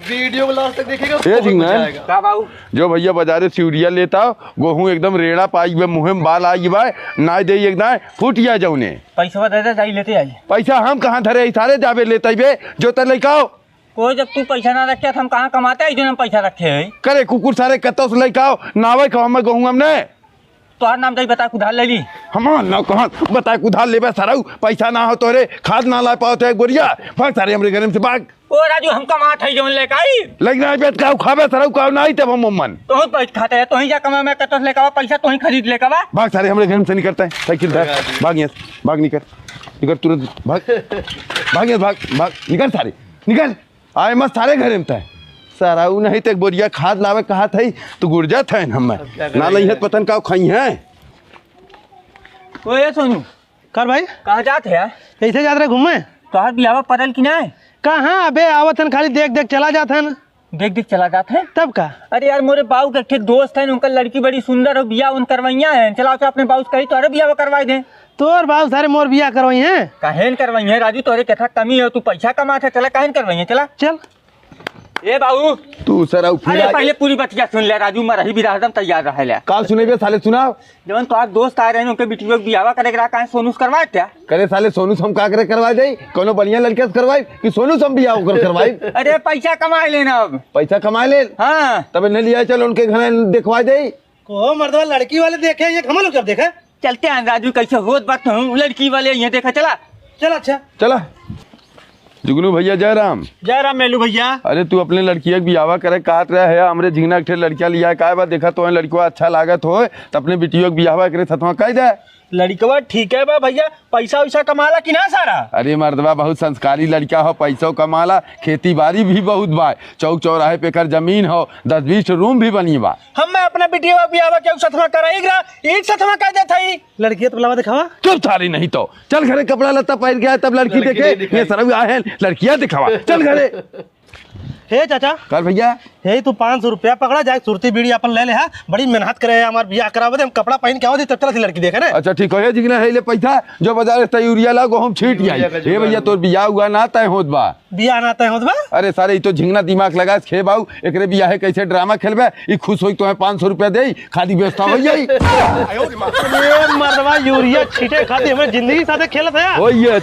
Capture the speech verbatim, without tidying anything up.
वीडियो को लास्ट तक देखिएगा, ए बहुत झिंगन। मजा आएगा। का बाबू? जो भैया बाजारे से यूरिया लेता हो, गोहूँ एकदम रेड़ा पाई बे, मुँहे में बाल आई बा, नाय दे एक दाए, फूट गया जौने। पैसवा दे दे, जाई लेते आई। पैसा हम कहाँ धरे, ई सारे जाबे लेते बे, जो ते लइका हो। कोई जब तू पैसा ना रखे, तो हम कहाँ कमाते हैं, जो हम पैसा रखे हैं? करे कुकुर सारे, कत्तो से लइका हो, नावे खावा में गोहूँ हमने। तोहार नाम जाई बताए के उधार ले ली। हमार नाम कहाँ बताए के उधार लेबे सरऊ? पैसा ना हो तोरे, खाद ना ला पावत है एक बोरिया। भाग सारे हमरे घर में से भाग। ओ राजू, हम कमात है जौन लेके आई। लेकिन आज बेट काऊ खाबे सरऊ, काऊ ना आई तब हम मन। तोहू पैसा खाते है, तोही जा कमा में कत्तो से लेके आवा, पैसा तोही खरीद लेके आवा। भाग सारे हमरे घर में से निकलते हैं। साइकिल धर, भाग यहाँ से, भाग निकल। निकल तुरंत, भाग। भाग यहाँ, भाग, भाग, निकल सारे, निकल। आए मत सारे घरे में तय। सरऊ नहीं तो एक बोरिया खाद लावे कहा था, तो गुर्जा था हम। अब क्या ना करेंगे? लइहत पतन का खाई हैं। ओ ए सोनू, कर भाई। कहाँ जात है यार? कैसे जात रहे घूमे? तोहार बियाह परल कि नहीं? कहाँ अबे, आवत हन, खाली देख देख चला जात हन। देख देख चला जात है? तब का? अरे यार, मोरे बाऊ के एक ठे दोस्त है, उनका लड़की बड़ी सुंदर हो, बियाह उन करवैया है। चला तो अपने बाऊ से कही, तोहरे बियाह करवाई दे। तोर बाऊ सारे मोर बियाह करवाई हैं? काहे न करवाई है राजू, तोरे केथा कमी है, तू पैसा कमात है, चला काहे न करवाई है, चला। चल। ए बाबू। तू सरऊ फिर अरे आ- पहले पूरी बतिया सुन ले राजू, मरही बिरहा एकदम तैयार रहे ले। काल सुनेबे साले, सुनाओ। जवन तोहार दोस्त आ रहे हैं, उनके बिटिया के बियाह करे के रहा, काहे सोनू से करवा क्या? करे साले, सोनू से हम का करे करवा दे? कोनो बढ़िया लड़के से करवाई कि सोनू से हम बियाह ओकर करवाई? अरे पैसा कमा लेना अब। पैसा कमा ले? हाँ। तब इन्हें लिया चल उनके घर देखवा दे। को मर्दवा लड़की वाले देखे, ये हम लोग जब देखे। चलते हैं राजू, कैसे होत बात हूँ, लड़की वाले ये देखा, चला। चल अच्छा। चला। जुगनू भैया, जय राम। जय राम मेलू भैया। अरे, तू अपने लड़किया के बियावा करे कहत रहे है, हमरे झिंगना के ठे लड़किया लिया, काय बात? देखा तो लड़किया अच्छा लागत होय, त अपने बिटिया के बियावा करे सतवा कह दे। लड़कवा ठीक है बा भैया, पैसा वैसा कमाला कि ना सारा? अरे मर्दवा, बहुत संस्कारी लड़का हो, पैसो कमाला, खेती बाड़ी भी बहुत बा, चौक चौराहे पे एकर जमीन हो, दस बीस ठो रूम भी बनी बा। हम मैं अपना बिटिया के बियावा के सतवा कराई रहा, एक सतवा कह देत हई। लड़किया तो बुलावा दिखावा। चुप सारी, नहीं तो चल घरे, कपड़ा लत्ता पहन के आए, तब लड़की लड़की देखे। नहीं दिखाई। ये सरऊ आहे, लड़किया दिखावा, चल घरे। हे चाचा। कर भैया। हे तू पाँच सौ रुपया पकड़ा, जाए सुरती बीड़ी अपन ले ले हा। बड़ी मेहनत करे है, हमार बियाह करावे दे, हम कपड़ा पहन के आवे दे, तब चला सी लड़की देखे ना। अच्छा ठीक हो, हे झिंगना, हे ले पैसा, जो बाजार से यूरिया ला, गोहूँ छीट यूरिया आई। का हे भैया, जुगाड़। तोर बियाह हुआ ना तय होत बा। बियाह ना तय होत बा? अरे सारे, ई तो झिंगना दिमाग लगा खे बाऊ, एकरे बियाहे कैसे ड्रामा खेलबे, ई खुश होई तोहे पाँच सौ रुपया देई, खाली व्यवस्था हो जाई। अरे मर्दवा, यूरिया छीटे खातिर हमें जिंदगी साथे खेलत है। हो ये,